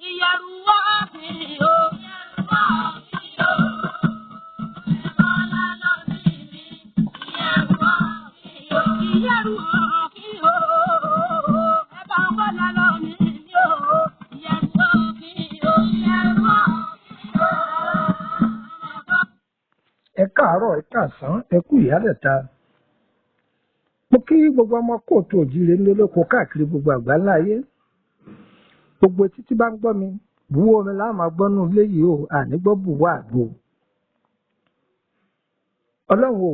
Ìyẹ̀rù wá sí o. Ìyẹ̀rù wá sí o. Ẹ̀bọ́lá lọ sí mi. Ìyẹ̀rù wá sí o. Ìyẹ̀rù wá sí o. Ẹ̀bọ́lá lọ sí mi o. Ìyẹ̀rù wá sí o. Ìyẹ̀rù wá sí o. Ẹ káàárọ̀, ẹ káàsán, ẹ kú ìyálẹ̀ta. Mo kí gbogbo ọmọ kóòtù òjíire ńlẹ lóko káàkiri gbogbo àgbáńlá ayé. Gbogbo etí tí bá ń gbọ́ mi, buwọ́ omi láà máa gbọ́ nú ilé yìí o, àní gbọ́ bùwá àgbo. Ọlọ́run o,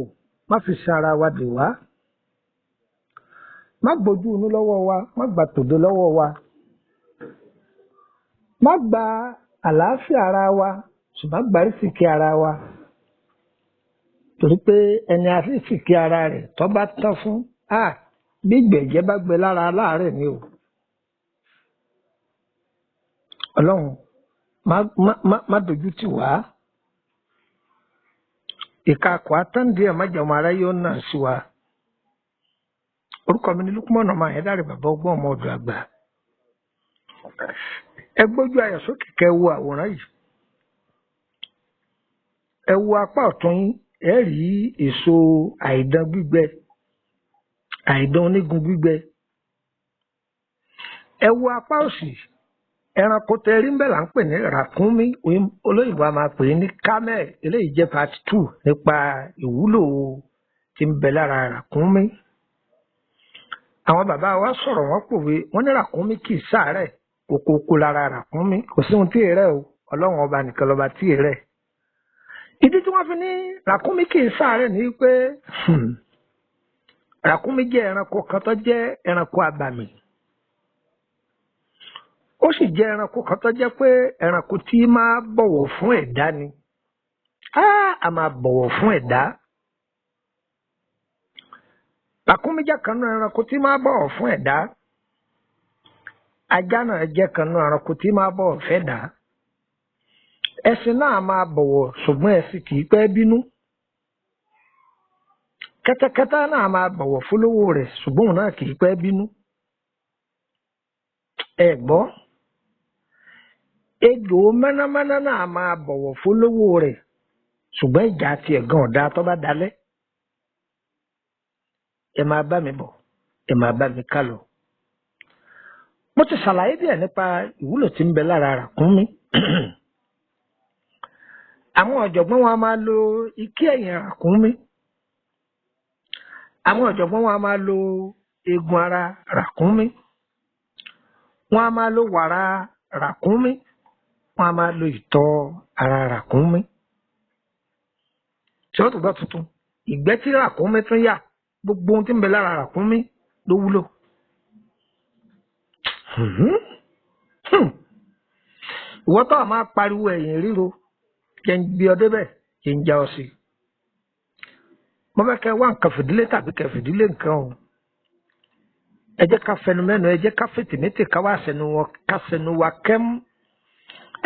má fi ṣe ara wa dè wá. Má gbójú inú lọ́wọ́ wa, má gba tòde lọ́wọ́ wa. Má gba àlàáfíà ara wa, ṣùgbọ́n gba ìsìnkí ara wa. Torí pé ẹni àrísìkí ara rẹ̀ tó bá tán fún, a bí gbẹ̀jẹ́ bá gbẹ lára aláàárẹ̀ ni o. Ọlọ́run má má má má dojú tì wá. Ìka àkọ́ àtàndí ẹ̀ má jẹun ara yóò nà sí wa. Orúkọ mi ni Lukman ọmọ Àyẹ́dàrè, bàbá ọgbọ́n ọmọ ọ̀dọ̀ àgbà. Ẹ gbójú ayọ̀ sókè kẹ́ wo àwòrán yìí. Ẹ wo apá ọ̀tún yín, ẹ rí èso àìdán gbígbẹ, àìdán onígun gbígbẹ. Ẹ wo apá òsì, ẹranko tẹ rí ń bẹ̀ là ń pè ní ràkúnmí, olóyìnbó a máa pè é ní camel. Eléyìí jẹ́ part 2 nípa ìwúlò tí ń bẹ lára ràkúnmí. Àwọn bàbá wa sọ̀rọ̀, wọ́n pòwe, wọ́n ní ràkúnmí kì í ṣàárẹ̀, kòkòkò lára ràkúnmí, kò sí ohun tí ì rẹ̀ o, Ọlọ́run ọba nìkan lọ́ba tí ì rẹ̀. Ìdí tí wọ́n fi ní ràkúnmí kì í ṣàárẹ̀ ni pé ràkúnmí jẹ́ ẹranko kan tó jẹ́ ẹranko àbàmì. Ó sì jẹ́ ẹranko kan tó jẹ́ pé ẹranko tí máa bọ̀wọ̀ fún ẹ̀dá ni. A máa bọ̀wọ̀ fún ẹ̀dá. Ràkúnmí jẹ́ kan nínú ẹranko tí máa bọ̀wọ̀ fún ẹ̀dá. Ajá náà jẹ́ kan nínú ẹranko tí máa bọ̀wọ̀ fẹ́dàá. Ẹṣin náà máa bọ̀wọ̀, ṣùgbọ́n ẹṣin kì í pẹ́ bínú. Kẹ́tẹ́kẹ́tẹ́ náà máa bọ̀wọ̀ fólówó rẹ̀, ṣùgbọ́n òun náà kì í pẹ́ bínú. Ẹ gbọ́, ejò mẹ́nàmẹ́nà náà máa bọ̀wọ̀ fólówó rẹ̀, ṣùgbọ́n ìjà tiẹ̀ gan ọ̀dà tó bá dalẹ̀. Ẹ máa bá mi bọ̀, ẹ máa bá mi ká lọ. Mo ti ṣàlàyé díẹ̀ nípa ìwúlò tí ń bẹ lára ràkúnmí. Àwọn ọ̀jọ̀gbọ́n wọn a máa lo ike ẹ̀yìn ràkúnmí. Àwọn ọ̀jọ̀gbọ́n wọn a máa lo eegun ara ràkúnmí. Wọn a máa lo wàrà ràkúnmí. Wọn a máa lo ìtọ̀ ara ràkúnmí. Tí wọ́n tó gbọ́ tuntun, ìgbẹ́ tí ràkúnmí tún yà, gbogbo ohun tí ń bẹ lára ràkúnmí ló wúlò. Ìwọ tó a máa pariwo ẹ̀yìn ríro, jẹ́ ń gbé ọ débẹ̀, jẹ́ ń já ọ sí. Mo fẹ́ kẹ́ wá nǹkan fìdílé tàbí kẹ́ fìdílé nǹkan o. Ẹ jẹ́ ká fẹnu mẹ́nu, ẹ jẹ́ ká fètèmétè, ká wá sẹnu wọn, ká sẹnu wa kẹ́mú.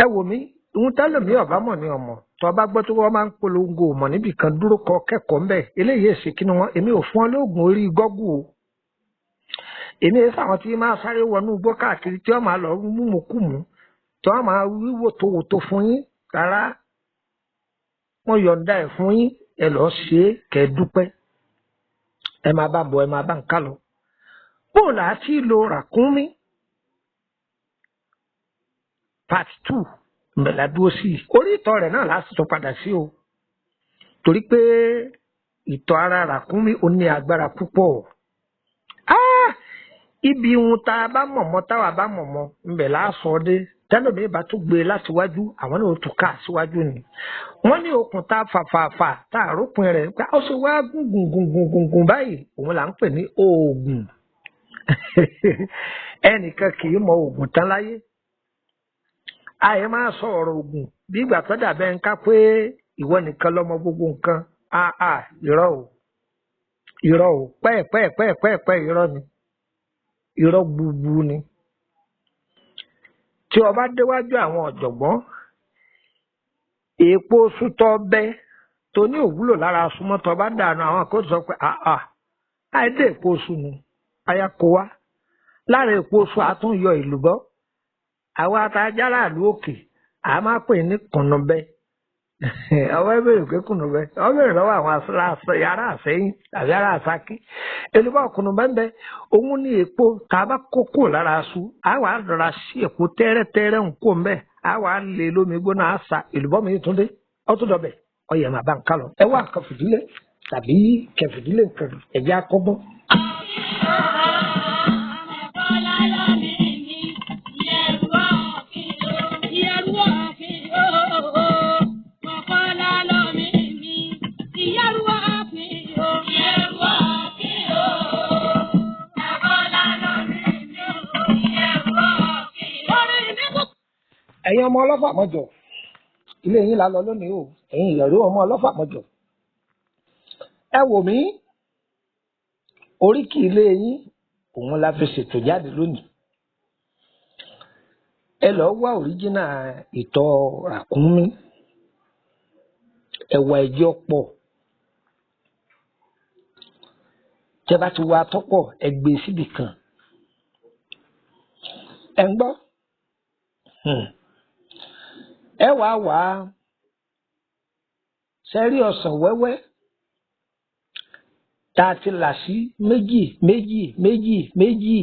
Ẹ wò mí, ìhun tẹ́lẹ̀ mi ọ̀bá mọ̀ ní ọmọ. Tó o bá gbọ́ tí wọ́n máa ń polongo mọ̀ níbì kan, dúró kọ kẹ́kọ̀ọ́ ńbẹ̀. Eléyìí èsì kí ni wọ́n, èmi ò fún ọ lóògùn orí gọ́gù o. Èmi èsì àwọn tí máa sáré wọnú igbó káàkiri tí wọ́n máa lọ múmukúmu, tí wọ́n máa wí wòtòwòtò fún yín rárá. Wọ́n yọ̀ǹda ẹ̀ fún yín, ẹ lọ́ọ́ ṣe é kẹ́ ẹ dúpẹ́. Ẹ máa bá bọ̀, ẹ máa bá ń ká lọ. Bóò là á ti lo ràkúnmí? Part 2 mbẹ̀lá dúró sí i. Orí ìtọ̀ rẹ̀ náà láti tún padà sí o. Torí pé ìtọ̀ ara ràkúnmí ó ní agbára púpọ̀. Ibi ohun tá a bá mọ̀mọ́, táwa bá mọ̀mọ́, ńbẹ̀ là á sọ dé. Tẹ́lọ̀mí bá tún gbé láti wájú, àwọn náà ó tún ká síwájú ni. Wọ́n ní okùn tá a fàfàfà tá a rópin rẹ̀ pé ó ṣe wá gùn gùn gùn gùn gùn gùn báyìí, òun là ń pè ní oògùn. Ẹnìkan kì í mọ oògùn tán láyé. Àyè máa sọ ọ̀rọ̀ oògùn bí ìgbà tó dàbẹ́ ń ká pé ìwọ nìkan lọ́mọ gbogbo nǹkan. Àà, irọ́ o, irọ́ o, pẹ́ẹ̀pẹ́ẹ̀pẹ́ẹ̀pẹ́ irọ́ ni, irọ́ gbogbo ni. Tí o bá déwájú àwọn ọ̀jọ̀gbọ́n, èèpo sútọ́ bẹ́ tó ní òwúlò lára súnmọ́ tó bá dànù, àwọn kan sọ pé àà, àìdè èpo oṣù nu, aya kó wá. Lára èpo oṣù àtún yọ ìlúbọ́, Àwa tá a jára àlú òkè a máa pè ní kùnùbẹ. Ọwọ́ ẹ bèrè pé kùnùbẹ, ọwọ́ bèrè lọ́wọ́ àwọn ará Àsẹ́yìn tàbí ará Àsákí. Èlùbọ́ kùnùbẹ ń bẹ, òun ní èpo tá a bá kókó lára aṣù, a wà rọra sí èpo tẹ́rẹ́tẹ́rẹ́ ń kó ń bẹ, a wà lè lómi gbóná, a sa èlùbọ́ mi tún dé, ó tún dọbẹ̀. Ọyẹ màá bá ń kálọ. Ẹ wá nǹkan fìdílé tàbí kẹfìdílé nǹkan ẹ̀jẹ̀ akọ́gbọ́n. Ẹ̀yin ọmọ ọlọ́fà mọ́jọ, ilé yín la lọ lónìí o. Ẹ̀yin ìyẹ̀rú ọmọ ọlọ́fà mọ́jọ, ẹ wò mí, oríkì ilé yín òun la fi ṣètò jáde lónìí. Ẹ lọ wá òríjínà ìtọ̀ ràkúnmí, ẹ̀wà ẹ̀jẹ̀ pọ̀. Tẹ́ bá ti wá tọ́pọ̀, ẹ gbé síbì kan. Ẹ ń gbọ́. Ẹ wàá wá sẹ́rí ọsàn wẹ́wẹ́ tá a ti là sí méjì méjì méjì méjì,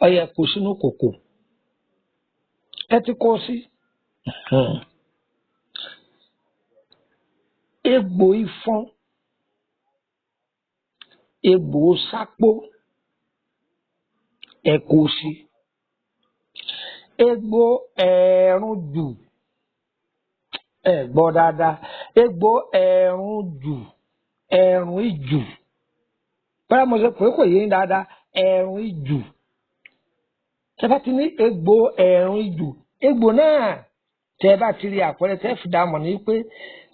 ó yẹ kó sínú kòkò. Ẹ ti kó sí. Egbò ifọ̀n, egbò sápó, ẹ kó sí. Egbò ẹ̀rùn jù, ẹ gbọ́ dáadáa, egbò ẹ̀rùn jù, ẹ̀rùn ìjù. Báyà mo ṣe pé kò yé yín dáadáa, ẹ̀rùn ìjù. Tẹ́ bá ti ní egbò ẹ̀rùn ìjù, egbò náà tẹ́ bá ti rí àpẹẹrẹ tẹ́ fi dààmú ní pé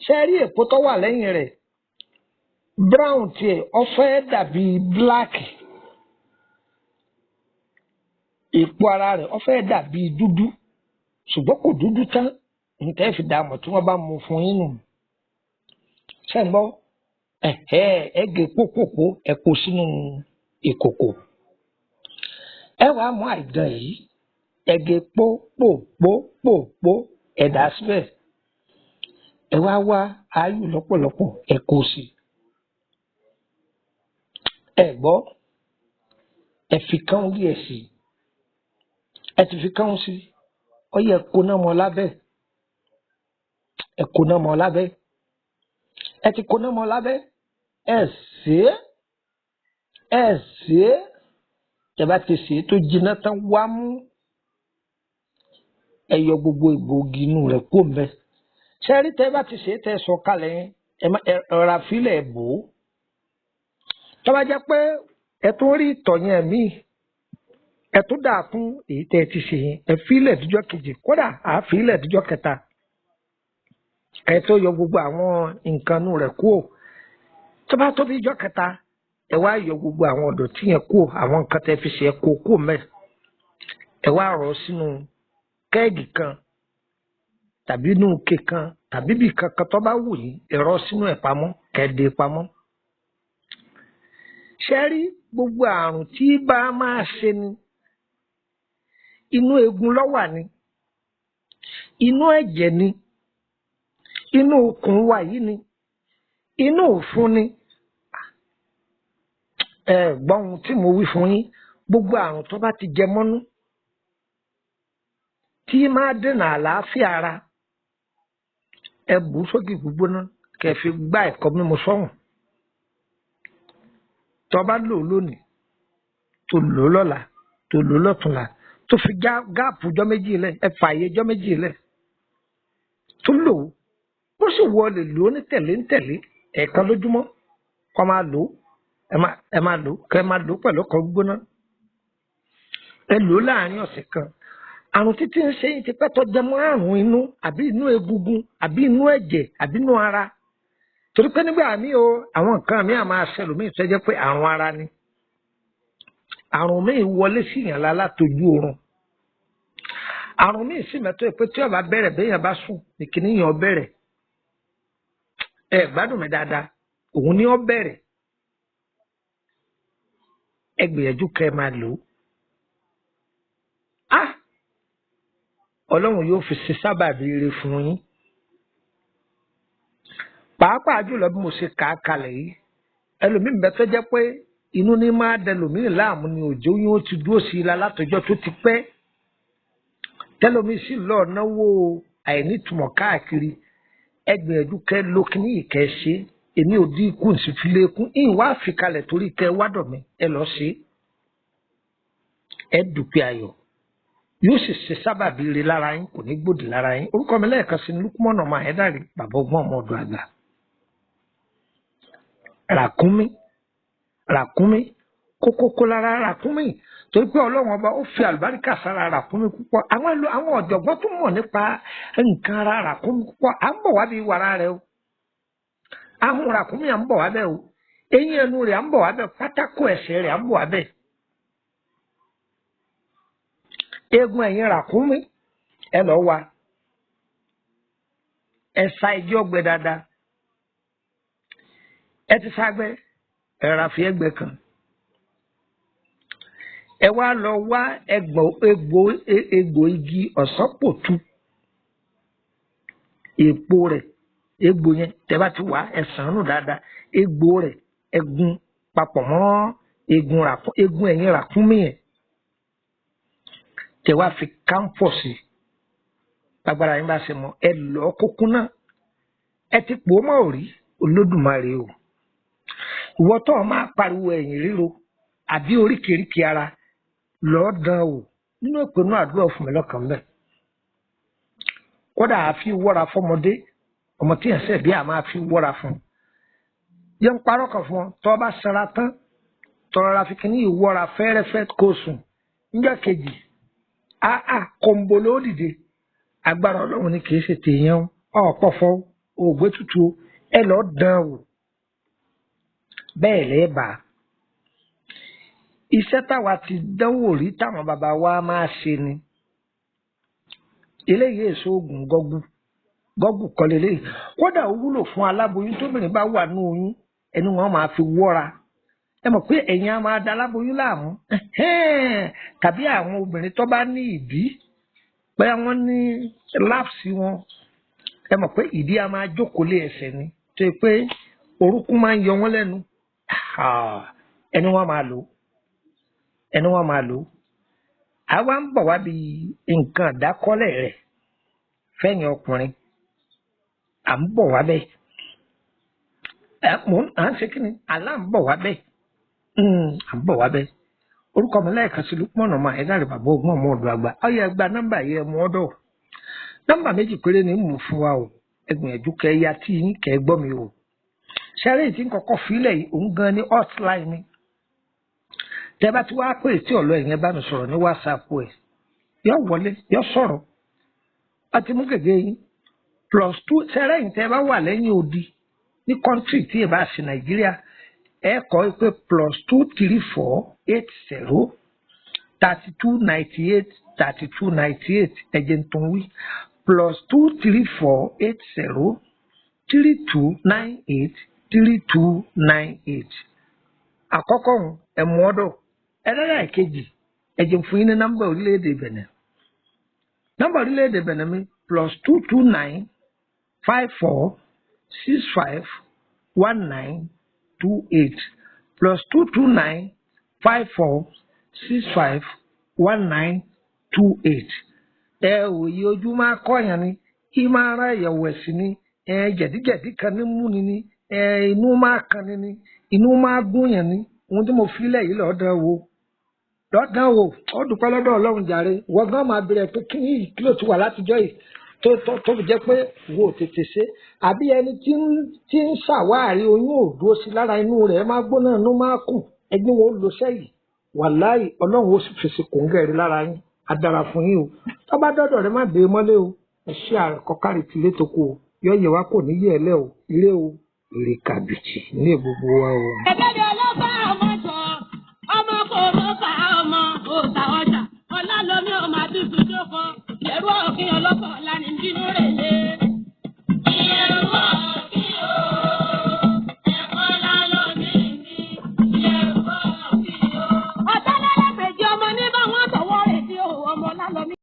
ṣe rí èpo tó wà lẹ́yìn rẹ̀, brown tiẹ̀ ó fẹ́ dàbí black, èpo ara rẹ̀ ó fẹ́ dàbí dúdú ṣùgbọ́n kò dúdú tán. Ntẹ́ fi dààmú tí wọ́n bá mú fún yín nù. Ṣé ń gbọ́? Ẹ gé pópòpó, ẹ kó sínú ìkòkò. Ẹ wàá mú àìdán yìí, ẹ gé pópòpópòpó, ẹ dà síbẹ̀. Ẹ wá wá áyù lọ́pọ̀lọpọ̀, ẹ kó sí. Ẹ gbọ́, ẹ fi kán díẹ̀ sí. Ẹ ti fi kán sí. Ó yẹ kó náà mọ́ lábẹ́. Ẹ kó náà mọ́ lábẹ́. Ẹ ti kó náà mọ́ lábẹ́. Ẹ sè é. Ẹ sè é. Tẹ́ bá ti sè é tó jiná tán wá mú. Ẹ yọ gbogbo egbòogi inú rẹ̀ kó mbẹ́. Ṣé rí tẹ́ bá ti sè é tẹ́ sọ kalẹ̀ yẹn, ẹ rọra fílẹ̀ bò ó. Tó bá jẹ́ pé ẹ tún rí ìtọ̀ yẹn míì, ẹ tún dà kún èyí tẹ́ ẹ ti ṣe yẹn, ẹ fílẹ̀ díjọ́ kejì, kódà à fílẹ̀ díjọ́ kẹta. Ẹ tó yọ gbogbo àwọn nǹkan inú rẹ̀ kúò. Tó bá tó bí ijọ́ kẹta, ẹ wá yọ gbogbo àwọn ọ̀dọ̀tí yẹn kúò, àwọn nǹkan tẹ́ fi ṣe ẹ kó kúò mẹ́. Ẹ wá rọ̀ sínú kẹ́ẹ̀gì kan tàbí inú ike kan tàbí ibì kankan tó bá wù yín, ẹ rọ̀ sínú ẹ̀ pamọ́, kẹ́ dé pamọ́. Ṣé rí gbogbo àrùn tí bá máa ṣe ni, inú eegun ló wà ni, inú ẹ̀jẹ̀ ni, inú okùn wa yìí ni, inú òfun ni. Ẹ gbọ́ ohun tí mo wí fún yín, gbogbo àrùn tó bá ti jẹ mọ́nú tí máa dènà àlàáfíà ara, ẹ bù ú sókè gbígbóná kẹ́ fi gbá ẹ̀kọ́ mímu sọ́hùn. Tó bá lò ó lónìí, tó lò ó lọ́la, tó lò ó lọ́túnla, tó fi gáàpù jọ́ méjì lẹ̀, ẹ fààyè jọ́ méjì lẹ̀, tó lò ó, ó sì wọ lè lò ó ní tẹ̀lé ń tẹ̀lé ẹ̀ẹ̀kan lójúmọ́, kó máa lò ó, ẹ máa lò ó, kẹ́ máa lò ó pẹ̀lú ọkọ̀ gbígbóná. Ẹ lò ó láàárín ọ̀sẹ̀ kan. Àrùn títí ń ṣe yín ti pẹ́ tó jẹ mọ́ àrùn inú àbí inú egungun àbí inú ẹ̀jẹ̀ àbí inú ara. Torí pé nígbà míì o, àwọn nǹkan míì á máa ṣẹlòmíì tó jẹ́ pé àrùn ara ni. Àrùn míì wọlé sí yàn látojú oorun. Àrùn míì sì mẹ́tọ́ pé tí ó bá bẹ̀rẹ̀ béèyàn bá sùn ní kíní yẹn ó bẹ̀rẹ̀. Ẹ gbádùn mi dáadáa, òun ni ó bẹ̀rẹ̀. Ẹ gbìyànjú kẹ́ ẹ máa lò ó. Ọlọ́run yóò fi ṣe sábàbí ire fún yín. Pàápàá jùlọ bí mo ṣe kà á kalẹ̀ yìí, ẹlòmíì bẹ tó jẹ́ pé inú ní máa dẹlòmíì láàmú ni òjò yín ó ti dúró sí i la látọjọ́ tó ti pẹ́. Tẹlòmíì sì lọ náwó àìnítumọ̀ káàkiri. Ẹ gbìyànjú kẹ́ lókínní yìí kẹ́ ṣe. Èmi ò dín ikú nsì fi lékún. Ìyìn wá fi kalẹ̀ torí kẹ́ wádọ̀ mi, ẹ lọ ṣe. Ẹ dùpẹ́ ayọ̀. Yóò sì ṣe sábàbí ire lára yín, kò ní gbòdì lára yín. Orúkọ mi lẹ́ẹ̀kan sí ni Lúkúmọ̀nà ọmọ Àyẹ́dàrí, bàbá ọgbọ́n ọmọ ọ̀dọ̀ àgbà. Ràkúnmí, ràkúnmí, kókókó lára ràkúnmí, torí pé Ọlọ́run ọba ó fi àlùbáríkà sára ràkúnmí púpọ̀. Àwọn ọ̀jọ̀gbọ́n tó mọ̀ nípa nǹkan ara ràkúnmí púpọ̀, à ń bọ̀ wá bí wàrà rẹ o. Ahọ́n ràkúnmí à ń bọ̀ wá bẹ́ẹ̀ o. Eyín ẹnu rẹ̀ à ń bọ̀ wá bẹ́ẹ̀. Pátákó ẹsẹ̀ rẹ̀ à ń bọ̀ wá bẹ́ẹ̀. Eegun ẹ̀yìn ràkúnmí ẹ lọ wa, ẹ sa igi ọgbẹ dáadáa, ẹ ti ságbẹ, ẹ rà fi ẹgbẹ́ kan, ẹ wá lọ wá egbò igi ọ̀sánpòtu, èpo rẹ̀, egbò yẹn tẹ́ bá ti wá ẹ sàn nù dáadáa, egbò rẹ̀ ẹ gún papọ̀ mọ́ eegun ẹ̀yìn ràkúnmí yẹn, tẹ wá fi káńfọ̀ sí lágbára yín bá ṣe mọ, ẹ lọ kókún náà, ẹ ti pò ó mọ òrí Olódùmarè o. Ìwọ tó o máa pariwo ẹ̀yìn ríro àbí oríkèéríkèé ara, lọ́ọ́ dán o nínú ìpinnu àdúrà fún mi lọ́kàn bẹ́ẹ̀. Kódà àfi wọ́ra fọmọdé, ọmọ tí yẹn sẹ̀ bí a máa fi wọ́ra fún un. Yẹn ń parọ́ kan fún ọ, tọ́ ọ bá sanra tán, tọ́ra fi kíní ìwọ́ra fẹ́rẹ́fẹ́ kó sùn níjọ́ kejì, àà kòǹbò ló dìde. Agbára Ọlọ́run ni, kì í ṣe tèèyàn o. Ọ̀pọ̀fọ́ ògbé tutù o, ẹ lọ́ọ́ dán o, bẹ́ẹ̀ lẹ́ẹ̀ bá a. Iṣẹ́ táwa ti dánwò rí táwọn bàbá wa máa ṣe ni eléyìí. Èso oògùn gọ́gù gọ́gù kọ́ leléyìí. Kódà ó wúlò fún aláboyún, tóbìnrin bá wà ní oyún, ẹni wọn máa fi wọ́ra. Ẹ mọ̀ pé ẹ̀yin á máa da aláboyún láàmú, tàbí àwọn obìnrin tó bá ní ìbí, bóyá wọ́n ní lápsì wọn, ẹ mọ̀ pé ìdí á máa jókòó lé ẹsẹ̀ ni, tó yẹ pé orúnkún máa ń yọ wọ́n lẹ́nu. Ẹni wọ́n máa lò, ẹni wọ́n máa lò. Àwa ń bọ̀ wá bí nǹkan àdákọ́lẹ̀ rẹ̀ fẹ́yìn ọkùnrin, à ń bọ̀ wá bẹ́ẹ̀. À ń ṣe kí ni àlá ń bọ̀ wá bẹ́ẹ̀, à ń bọ̀ wá bẹ́ẹ̀. Orúkọ mi lẹ́ẹ̀kan sí Lúkúmọ̀nà ọmọ Àyẹ́dàrí, bàbá ogún ọmọ ọ̀dọ̀ àgbà. Ọyọ ẹgbàá nọ́mbà yìí, ẹ mú ọ̀dọ̀. Nọ́mbà méjì péré ni mò ń fún wa o. Ẹ gbìyànjú kẹ ya tí yín kẹ gbọ́ mi o. Ṣẹ́rẹ́ tí ń kọ́kọ́ fílẹ̀ yìí, òun gan ni hotline mi. Tẹ bá ti wá pè tí ọ̀lọ́ ẹ̀yẹn bá mi sọ̀rọ̀ ní WhatsApp ẹ̀, yọ wọlé, yọ sọ̀rọ̀. A ti mú gègé yín. +2, ṣẹ́rẹ́ yìí tẹ bá wà lẹ́yìn odi ní kọ́ńtírì tí ì bá ṣe Nàìjíríà, ẹ kọ́ pé +234 80 32 98 32 98. Ẹ̀jẹ̀ ń tún wí, +234 80 32 98 32 98. Àkọ́kọ́ ọ̀hún ẹ̀mú ọ̀dọ̀ ẹlẹ́yà ìkejì, ẹ̀jẹ̀ fún yín ní nọ́mbà orílẹ̀-èdè Benin. Nọ́mbà orílẹ̀-èdè Benin mi, +229 54 65 19 28, +229 54 65 19 28. Ẹ òye ojú máa kọ́yàn ni kí máa rán ẹ̀yẹ̀wò ẹ̀sìn ni, ẹ jẹ̀díjẹ̀dí kan ní múni ni, ẹ inú máa kan ni inú máa gúnyàn ni. Ohun tí mo fi lẹ̀ yìí, lọ́ọ́ wo, lọ́dàn o, ó dúpẹ́ lọ́dọ̀ Ọlọ́run jàre. Wọ́n gan máa bẹ̀rẹ̀ pé kí ní kí ló ti wà látijọ́ yìí tó tó tó fi jẹ́ pé wo tètè ṣe, àbí ẹni tí ń ṣàwárí oyún ò dúró sí lára, inú rẹ̀ máa gbóná, inú máa kù, ẹgbẹ́ wo ló sẹ́yìn. Wàláì, Ọlọ́run ó sì fèsì kòńgẹ́rì lára yín, á dára fún yín o. Tó bá dọ́dọ̀ rẹ, má dé mọ́lé o. Ẹ ṣe àkọ́kárì tìlé tó kù o, yọ yẹ wá kò ní yẹ ẹ lẹ́ o. Ire o, èrè kàbìtì ní gbogbo wa o. Ẹgbẹ́ni ọlọ́fà ọmọ jọ, ọmọ kò lọ́fà ọmọ òòtà ọjà, ọlá lomi ọmọ àdúgbò jókòó, ẹ̀rú ọ̀kìn ọlọ́fà ọ̀la ní bínú rẹ̀ lé.